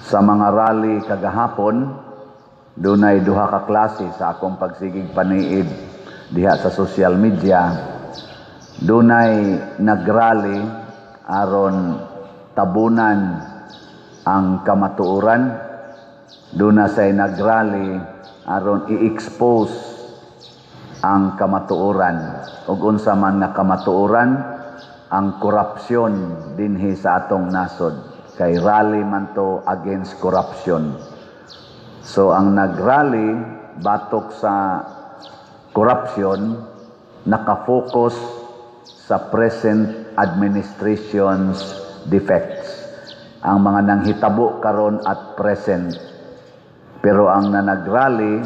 Sa mga rally kagahapon, dunay duha ka klase sa akong pagsigig paniid diha sa social media. Dunay nagrally aron tabunan ang kamatuoran. Duna say nagrally aron i-expose ang kamatuoran. Ug unsa man nga kamatuoran? Ang korupsyon dinhi sa atong nasod. Kay rally man to against corruption. So ang nagrally batok sa corruption, nakafocus sa present administration's defects. Ang mga nanghitabo karon at present. Pero ang nanagrally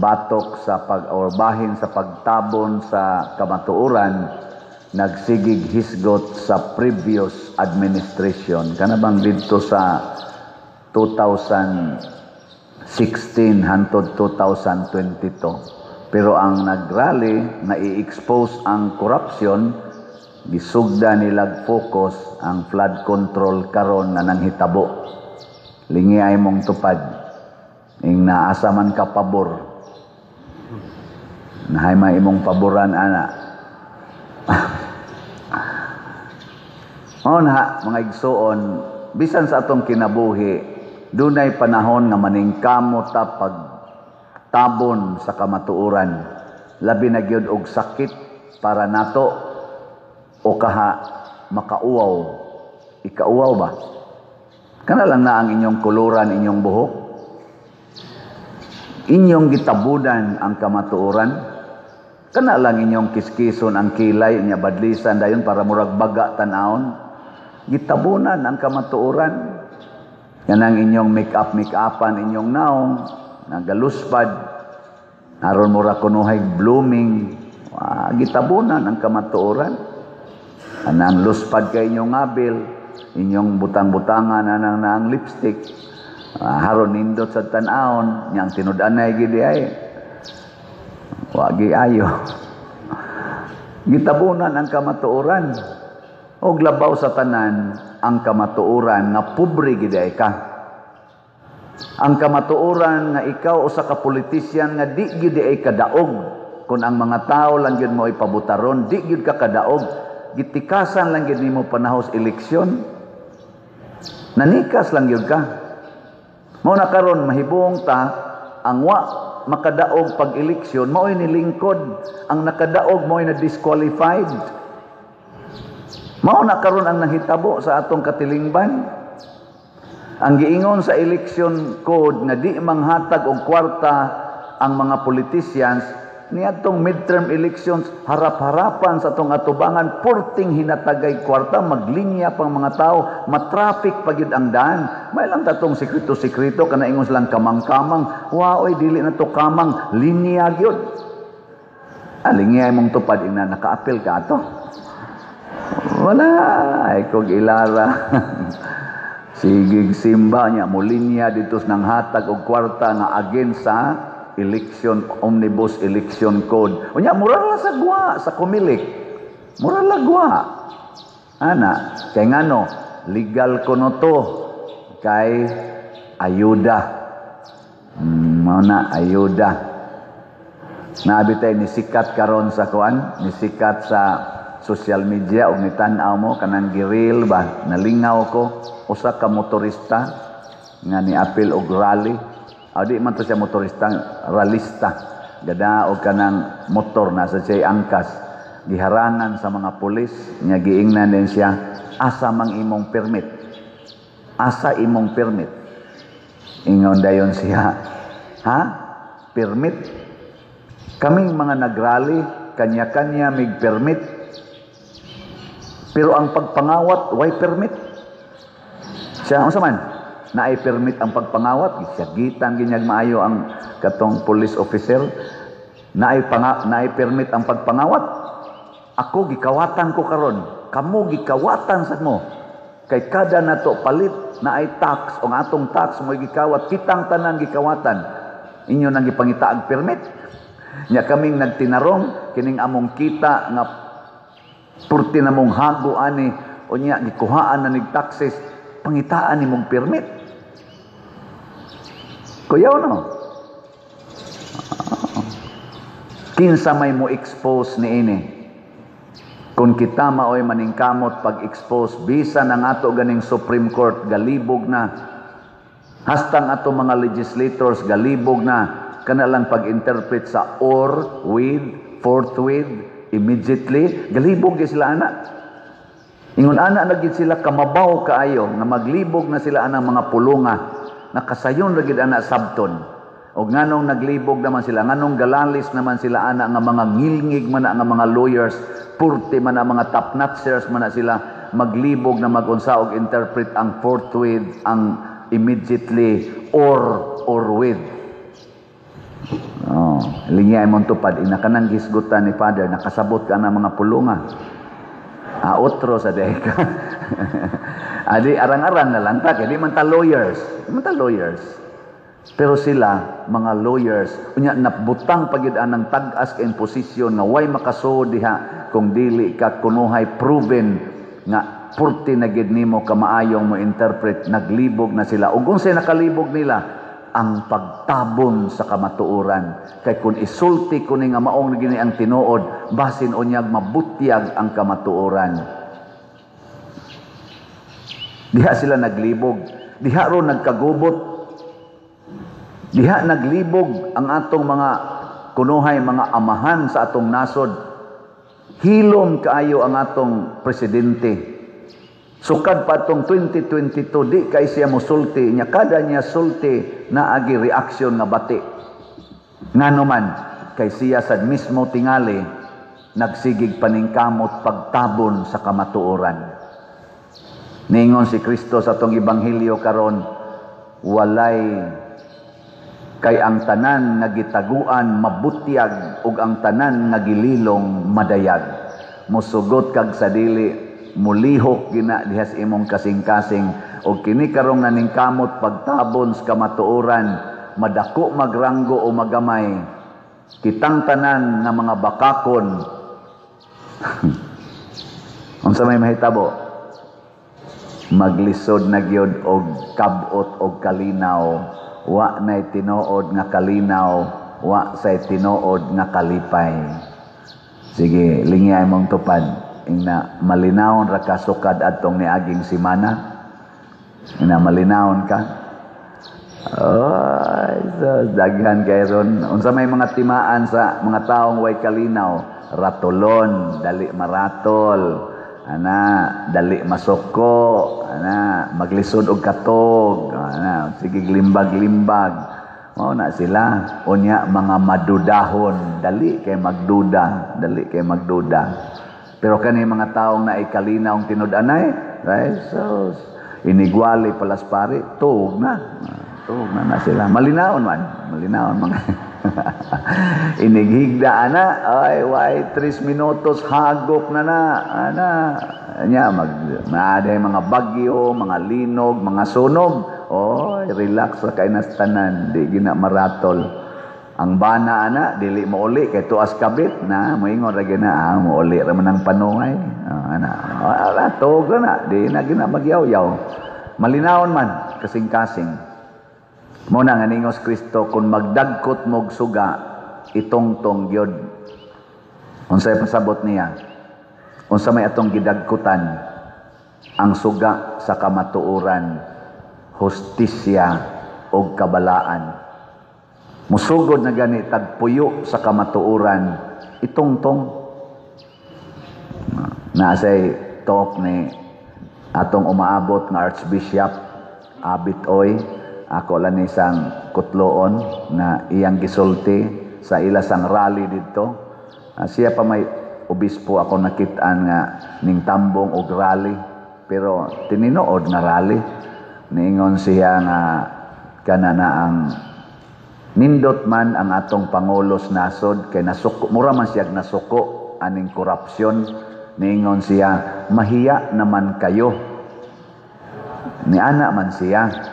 batok sa pag or bahin sa pagtabon sa kamatuoran, nagsigig hisgot sa previous administration, kana bang didto sa 2016 hantod 2022. Pero ang nagrally na i-expose ang corruption, gisugda nilag focus ang flood control karon nga nanghitabo. Lingi ay mong tupad ing naasa man ka pabor, nahay may imong paboran ana. Mao na, mga igsuon, bisan sa atong kinabuhi, dunay panahon nga maningkamot ta pagtabon sa kamatuoran. Labi na gyud og sakit para nato o kaha makauwaw. Ikauwaw ba? Kana lang na ang inyong kuluran, inyong buhok. Inyong gitabunan ang kamatuoran. Kana lang inyong kiskison ang kilay, inya badlisan dayon para murag baga tan-awon. Gitabunan ang kamatuoran. Kanang inyong make-up, make-upan, inyong naong, nagaluspad, aron mura kunuhay blooming, gitabunan ang kamatuoran. Anang luspad kay inyong abil, inyong butang-butangan anang naang lipstick, haron nindot sa tan-awon, niyang tinud-anay gidi ay. Wagi ayo. Gitabunan ang kamatuoran. Og labaw sa tanan ang kamatuoran nga pobre gid ay ka. Ang kamatuoran nga ikaw usa ka politician nga di gid ay kadaog. Kung ang mga tao lang gyud mo ipabutaron, di gyud ka kadaog. Gitikasan lang gyud nimo panahos eleksyon. Nanikas lang gyud ka. Mao na karon mahibong ta ang wa makadaog pag eleksyon, mao'y nilingkod. Ang nakadaog mao'y na disqualified. Mao na karon ang nahitabo sa atong katilingban. Ang giingon sa election code nga di manghatag og kwarta ang mga politicians niadtong midterm elections, harap-harapan sa atong atubangan, purting hinatagay kwarta, maglinya pang mga tao, matraffic pa gyud ang daan. May lang tatong sekreto-sekreto kana ingon silang kamang-kamang, wa oy, dili na to kamang, linya gyud. Alingi mong tupad ina nakaapil ka ato. Wala ay kog ilara. Sigig simba niya mulinya dito nang hatag og kwarta nga against sa election omnibus election code. Unya mura lang sa gwa sa Comelec. Mura lang gwa. Ana, kay ngano legal kuno to kay ayuda. Mao na ayuda. Naabi tay ni sikat karon sa kuan, ni sikat sa social media og nitan-aw mo kanang giril ba, nalingaw ko usa ka motorista nga niapil og rally. Di man to siya motorista, ralista. Gada og kanang motor na sa siya angkas. Giharangan sa mga pulis, nya giingnan din siya, asa mang imong permit? Asa imong permit? Ingon dayon siya, ha? Permit? Kaming mga nagrally, kanya-kanya mig permit. Pero ang pagpangawat, why permit? Siya, unsa man? Naay permit ang pagpangawat, gisagitan ginyag maayo ang katong police officer. Naay permit ang pagpangawat. Ako gikawatan ko karon, kamo gikawatan sa mo. Kay kada nato palit naay tax, ang atong tax mo gikawat, kitang tanan gikawatan. Inyo nang gipangitaag permit. Nya kaming nagtinarong kining among kita nga purti namong hago ani, unya gikuhaan na nig taxes, pangitaan nimong permit. Kuyaw, no? Kinsa may mo expose niini? Kung kita maoy maningkamot pag-expose, bisan ang ato ganing Supreme Court galibog na, hastang ato mga legislators galibog na, kana lang pag-interpret sa or, with, forthwith, immediately, galibog gyud sila ana. Ingon ana na gyud sila kamabaw kaayo nga maglibog na sila anang mga pulunga, nakasayon ra gyud ana sabton. Og nganong naglibog naman sila, nganong galalis naman sila ana nga mga ngilngig man na nga mga lawyers, purte man ang mga top notchers man na sila, maglibog na magunsa og interpret ang forthwith, ang immediately, or with. Oh, linya imong tupad ina kanang gisgutan ni Father, nakasabot ka na mga pulunga. Ah, otro sa deka. Adi arang-arang na lang ta kay di man ta lawyers. Di man ta lawyers. Pero sila mga lawyers, unya nabutang pagid anang tag-as kay posisyon nga way makasuod diha kung dili ka kunuhay proven nga purti na gid nimo kamaayong mo interpret, naglibog na sila. Ug unsay nakalibog nila? Ang pagtabon sa kamatuoran. Kay kung isulti ko ni nga maong gini ang tinuod, basin unyag mabutyag ang kamatuoran. Diha sila naglibog. Diha ro nagkagubot. Diha naglibog ang atong mga kunuhay, mga amahan sa atong nasod. Hilom kaayo ang atong presidente. Sukad pa atong 2022, di kay siya musulti. Nya kada niya sulti, naagi reaksyon nga bati. Ngano man, kay siya sad mismo tingali, nagsigig paningkamot pagtabon sa kamatuoran. Ningon si Kristo sa atong ebanghelyo karon, walay kay ang tanan nga gitaguan mabutyag ug ang tanan nga gililong madayag. Musugot kag sa dili, mulihok gina diha sa imong kasing-kasing, og kini karong naningkamot pagtabon sa kamatuoran, madako magranggo o magamay, kitang tanan nga mga bakakon. Unsa may mahitabo? Maglisod na gyud og kab-ot og kalinaw. Wa nay tinuod nga kalinaw, wa say tinuod nga kalipay. Sige, lingya imong tupad. Ingna malinawon ra ka sukad adtong niaging semana. Ingna malinawon ka. Ay, so, daghan kay ron. Unsa may mga timaan sa mga taong way kalinaw? Ratulon, dali maratol. Ana, dali masuko, ana, maglisod og katog, ana, sige limbag-limbag. Mao na sila. Unya mga madudahon, dali kay magduda, dali kay magduda. Pero kani mga taong naay kalinaw ang tinud-anay, right? So inigwali palas pare, tuog na. Tuog na na sila. Malinaon man, malinaon mga. Inighigda ana, ay way 3 minutos hagok na na ana. Nya mag maaday mga bagyo, mga linog, mga sunog. Oy, relax ra kay nas tanan, di gina maratol. Ang bana ana dili mouli kay tuas kabit na moingon ra gina, mouli ra man ang panungay. Ana, ala tuog ra na, di na gina magyaw-yaw. Malinawon man kasing-kasing. Mo na nga ningos Kristo, kung magdagkot mog suga, itongtong gyud. Unsay pasabot niya? Unsa may atong gidagkutan? Ang suga sa kamatuoran, hustisya og kabalaan. Musugod na gani tagpuyo sa kamatuoran, itongtong. Naasay talk ni atong umaabot nga Archbishop Abit Oy. Ako lang ni isang kutloon na iyang gisulti sa ilasang rally didto. Siya pa may obispo ako nakitaan nga ning tambong og rally, pero tininood nga rally. Niingon siya nga kana na ang nindot man ang atong pangulo sa nasod kay nasuko, mura man siya nasuko aning korupsyon. Niingon siya, mahiya naman kayo. Niana man siya.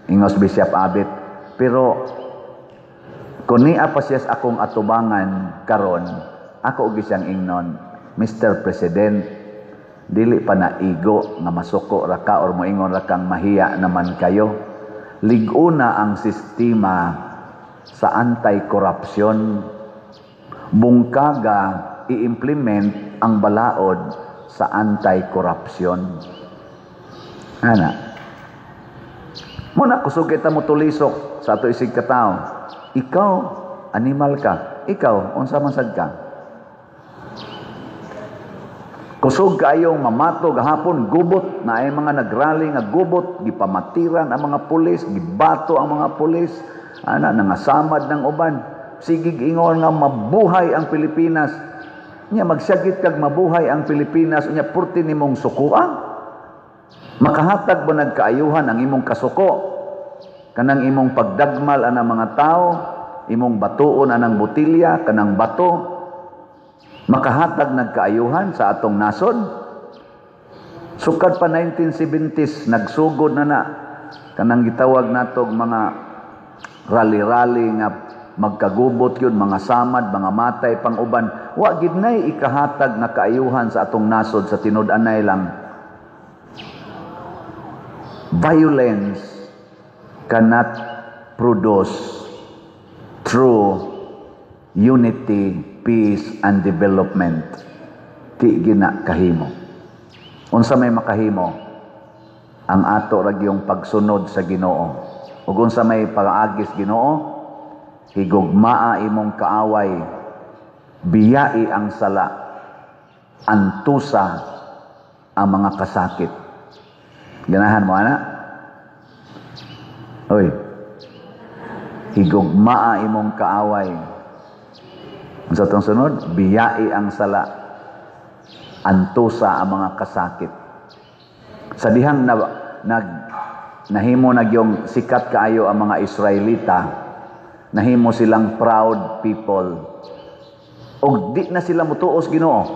Ingos Bishop Abit, pero kung niya pa siya sa akong atubangan karon, ako og siyang ingnon, Mr. President, dili pa na igo nga masuko ra ka or moingon ra kang mahiya naman kayo. Lig-una ang sistema sa anti-corruption. Bungkaga i-implement ang balaod sa anti-corruption. Ana. Muna kusog kita mo tulisok sa ato isig katao. Ikaw, animal ka. Ikaw, unsa man sad ka? Kusog kaayong mamato gahapon, gubot na ay mga nagrally nga gubot, gipamatiran ang mga pulis, gibato ang mga pulis, ana nangasamad ng uban. Sigig ingon nga mabuhay ang Pilipinas. Nya magsyagit kag mabuhay ang Pilipinas, nya purti nimong sukoa. Makahatag ba nagkaayuhan ang imong kasuko? Kanang imong pagdagmal anang mga tao, imong batuon anang botilya, kanang bato, makahatag nagkaayuhan sa atong nasod? Sukad pa 1970s, nagsugod na na kanang gitawag natog mga rally-rally nga magkagubot yun, mga samad, mga matay pang uban. Wa gid nay ikahatag nga kaayuhan sa atong nasod sa tinud-anay lang. Violence cannot produce true unity, peace, and development. Di gina kahimo. Unsa may makahimo? Ang ato ra gyung pagsunod sa Ginoo. Ug unsa may pagaagis Ginoo? Higugmaa imong kaaway, biyai ang sala, antusa ang mga kasakit. Ganahan mo ana? Oy. Higugmaa imong kaaway. Unsa tong sunod? Biyai ang sala, antusa ang mga kasakit. Sa dihang na, nag nahimo nagyong sikat kaayo ang mga Israelita, nahimo silang proud people. Og di na sila mutuos Ginoo.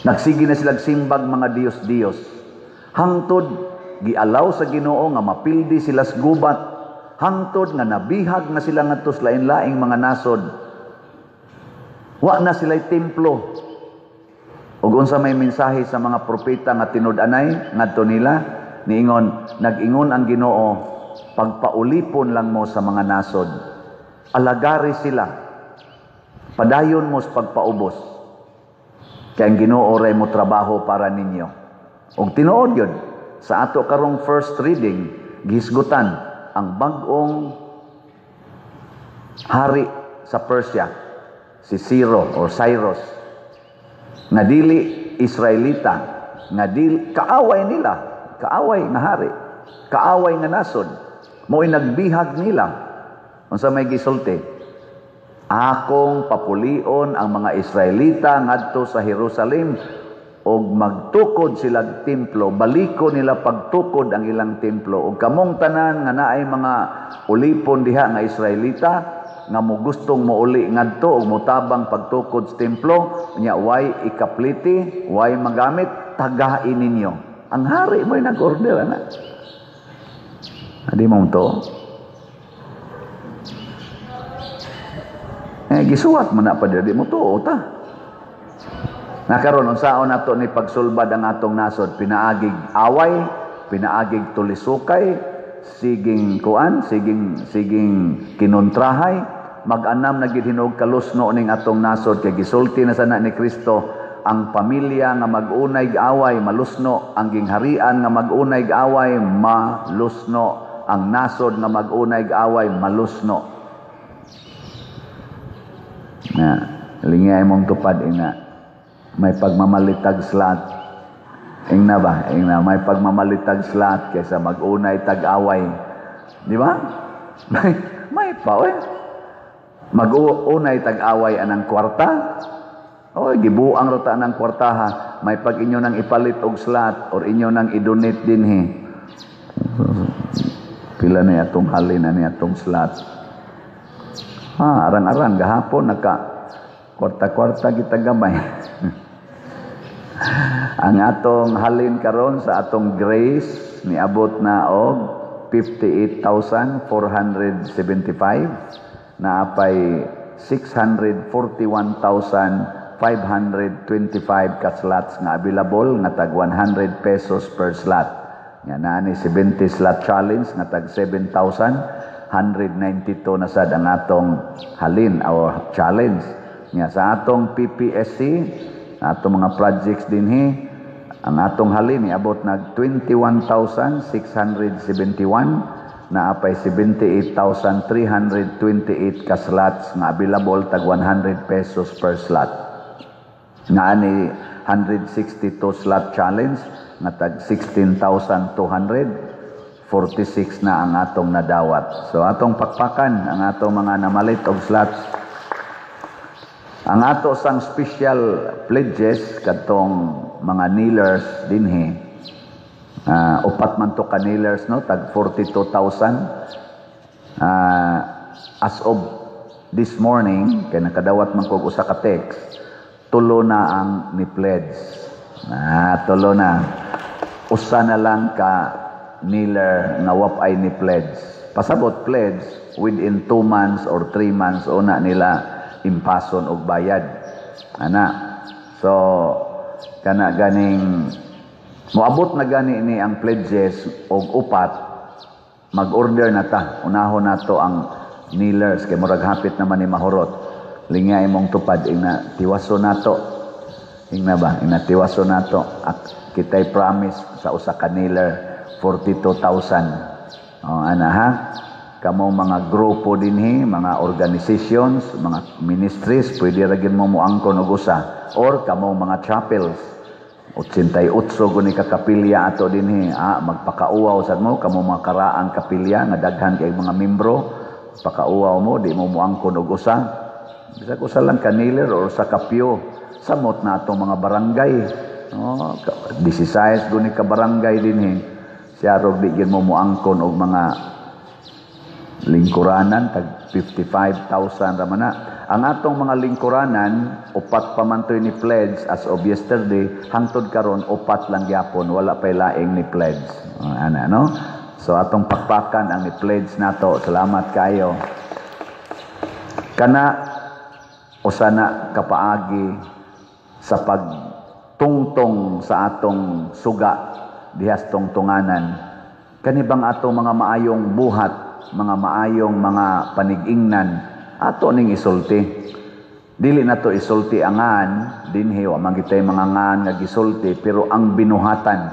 Nagsige na sila simbag mga Diyos-Diyos. Hangtod gialaw sa Ginoo nga mapildi sila sa gubat. Hangtod nga nabihag na sila ngadto sa lain-laing mga nasod. Wa na sila'y templo. Ug unsa may mensahe sa mga propeta nga tinud-anay ngadto nila? Niingon, nag-ingon ang Ginoo, pagpaulipon lang mo sa mga nasod. Alagari sila. Padayon mo sa pagpaubos. Kay ang Ginoo ray mo trabaho para ninyo. Ug tinuod yun, sa ato karong first reading, gihisgutan ang bag-ong hari sa Persia, si Ciro or Cyrus, nga dili Israelita, nga dili, kaaway nila, kaaway nga hari, kaaway nga nasod, mo'y nagbihag nila. Unsa may gisulti? Akong papulion ang mga Israelita ngadto sa Jerusalem og magtukod sila templo, baliko nila pagtukod ang ilang templo. Og kamong tanan nga naay mga ulipon diha nga Israelita nga mo gustong mouli ngadto og motabang pagtukod sa templo, nya way ikapliti, way magamit, tagain ninyo. Ang hari mo'y nag-order ana. Adi mo to. Gisuwat man na pa di mo to ta. Nakaron unsaon nato ni pagsulbad ang atong nasod, pinaagig away, pinaagig tulisukay, siging kuan, siging kinontrahay, mag-anam na gid hinuog kalusno ning atong nasod kay gisulti na sana ni Kristo ang pamilya nga mag-unay away malusno, ang gingharian nga mag-unay away malusno, ang nasod nga mag-unay away malusno. Na, lingay mong tupad ina. May pagmamalitag slat. Ingna ba? Ingna, may pagmamalitag slat kaysa mag-unay tag-away. Di ba? May pa, oy. Mag-unay tag-away anang kwarta. Oy, gibuang rota anang kwartaha. May pag inyo nang ipalit og slat or inyo nang i-donate dinhi. Pila na atong halin na atong slat. Ah, arang-arang gahapon naka kwarta-kwarta kita gamay. Ang atong halin karon sa atong grace niabot na og 58,475, naapay 641,525 ka slots nga available nga tag 100 pesos per slot. Nga naa ni 70 slot challenge nga tag 7,192 na sad ang atong halin or challenge. Nga sa atong PPSC, atong mga projects dinhi, ang atong halin niabot nag 21,671, naa pay 78,328 ka slots nga available, tag 100 pesos per slot. Naa ni 162 slot challenge nga tag 16,246 na ang atong nadawat. So atong pakpakan ang atong mga namalit og slots. Ang ato sang special pledges, kadtong mga kneelers dinhi, upat man to ka kneelers, no, tag 42,000. As of this morning, kay nakadawat man kog usa ka text, tulo na ang ni pledge. Ah, tulo na. Usa na lang ka kneeler nga wa pay ni pledge. Pasabot, pledge within 2 months or 3 months una nila impason og bayad. Ana. So kana ganing moabot na gani ni ang pledges og upat, mag-order na ta. Unahon nato ang kneelers kay murag hapit naman ni mahurot. Lingya imong tupad, ingna tiwaso nato. Ingna ba? Ingna tiwaso nato. At kitay promise sa usa ka kneeler 42,000. Oh, ana ha? Kamong mga grupo dinhi, mga organizations, mga ministries, pwede ra gyud mo moangkon og usa, or kamong mga chapels. 88 guni ka kapilya ato dinhi. Ah, magpakauwaw sad mo kamo mga karaang kapilya nga daghan kay mga membro, pakauwaw mo, di mo moangkon og usa. Bisag usa lang ka kneeler or usa ka pew, samot na atong mga barangay. Oh, 16 guni ka barangay dinhi. Siya rog di gyud mo moangkon og mga lingkuranan, tag 55,000 ra man na. Ang atong mga lingkuranan, upat pa man to'y ni pledge as of yesterday, hangtod karon upat lang gyapon, wala pay laing ni pledge. Ana, no? So atong pakpakan ang ni pledge nato. Salamat kayo. Kana usa na kapaagi sa pagtungtong sa atong suga dihas tungtunganan. Kani bang atong mga maayong buhat, mga maayong mga panigingnan, ato ning isulti. Dili na to isulti angan dinhi, wa man gitay mga ngan nga gisulti, pero ang binuhatan,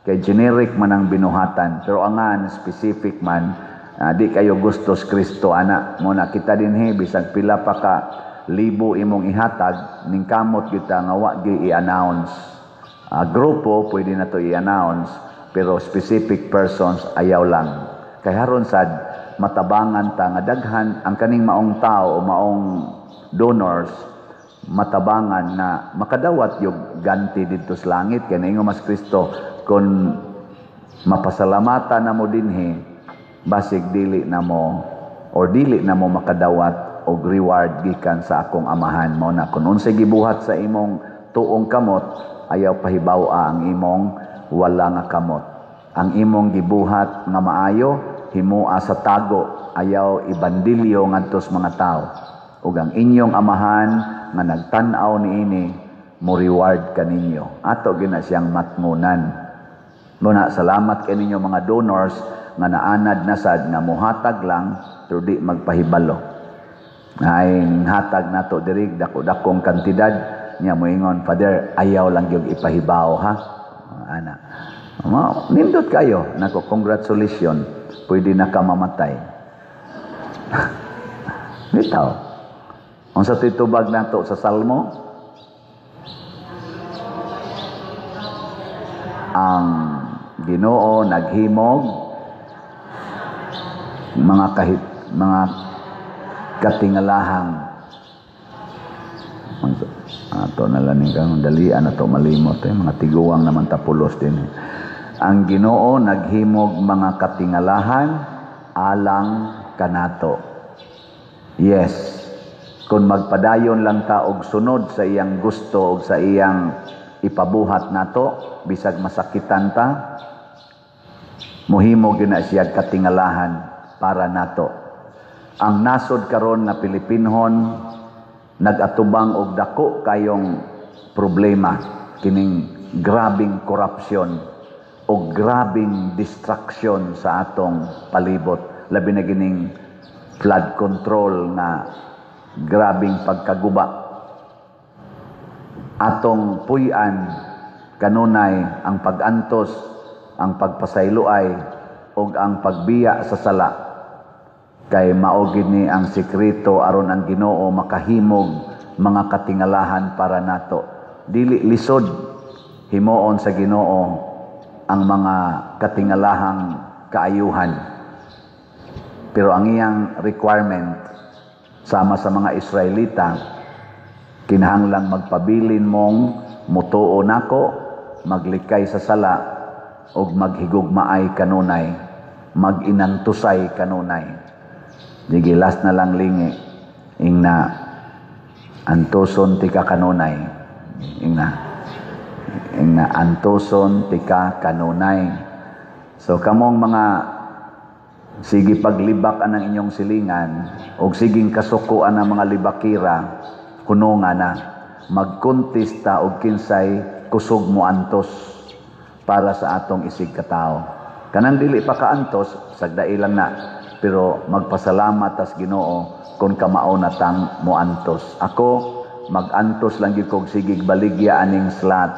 kay generic man ang binuhatan, pero angan specific man. Di kayo gustos Kristo ana mo na kita dinhi, bisag pila pa ka libo imong ihatag, ning kamot kita nga wa gi i-announce. Grupo pwede na to i-announce, pero specific persons ayaw lang, kay haron sad matabangan ta nga daghan ang kaning maong tao o maong donors, matabangan na makadawat yung ganti didto sa langit. Kay naingon mas Kristo, kung mapasalamatan na mo dinhi, basig dili na mo or dili na mo makadawat og reward gikan sa akong Amahan. Mo na kung unsay gibuhat sa imong tuong kamot, ayaw pahibaw-a ang imong wala nga kamot. Ang imong gibuhat nga maayo, himua sa tago, ayaw ibandilyo ngadto sa mga tao, ug ang inyong Amahan nga nagtan-aw niini mo reward kaninyo. Ato gina siyang matngunan. Muna salamat kay ninyo mga donors nga naanad na sad nga muhatag lang pero di magpahibalo. Ay hatag nato diri dako-dakong kantidad niya, moingon, "Father, ayaw lang gyud ipahibaw ha." Ana. Ma, nindot kayo. Nako, congratulations. Pwede na ka mamatay. Bitaw. Unsa to'y tubag nato sa Salmo? Ang Ginoo naghimog mga kahit mga katingalahang. Ato na lang kang dalian ato malimot eh, mga tiguang naman tapulos din eh. Ang Ginoo naghimog mga katingalahan alang kanato. Yes, kung magpadayon lang ta og sunod sa iyang gusto og sa iyang ipabuhat nato, bisag masakitan ta, muhimo gyud na siya katingalahan para nato. Ang nasod karon nga Pilipinhon nagatubang og dako kayong problema, kining grabing korupsyon. Og grabing destruction sa atong palibot, labi na gining flood control nga grabing pagkaguba. Atong puy-an kanunay ang pag-antos, ang pagpasayloay ug ang pagbiya sa sala, kay mao gid ni ang sekreto aron ang Ginoo makahimog mga katingalahan para nato. Dili lisod himuon sa Ginoo ang mga katingalahang kaayuhan, pero ang iyang requirement, sama sa mga Israelita, kinahanglang magpabilin mong mutuo nako, maglikay sa sala ug maghigugmaay kanunay, maginantusay kanunay. Sige, last na lang, lingi. Ingna, "Antuson tika kanunay." Ingna. Ingna, "Antuson tika kanunay." So kamong mga sige paglibak anang inyong silingan og siging kasuko ang mga libakira, hununga na. Magkontesta og kinsay kusog mo antos para sa atong isig katao. Kanang dili pa kaantos, sagdai lang na. Pero magpasalamat tas Ginoo kung kamao na tang moantos. Ako, magantos lang gyud kog sigig baligya aning slot.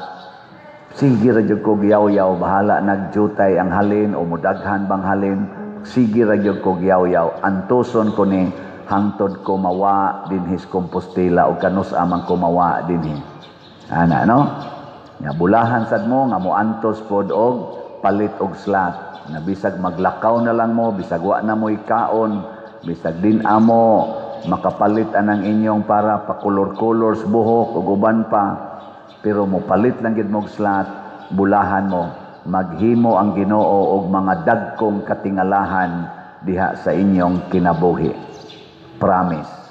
Sige ra gyud kog yaw-yaw, bahala nagjutay ang halin o mudaghan bang halin. Sige ra gyud kog yaw-yaw. Antuson ko ni hangtod ko mawa dinhi sa Compostela o kanus amang ko mawa dinhi. Ana, no? Nga bulahan sad mo nga moantos pod og palit og slot. Nga bisag maglakaw na lang mo, bisag wa na mo'y kaon, bisag din amo makapalit anang inyong para pakulor-kulor sa buhok ug uban pa, pero mo palit lang gid mo og slot, bulahan mo maghimo ang Ginoo og mga dagkong katingalahan diha sa inyong kinabuhi. Promise.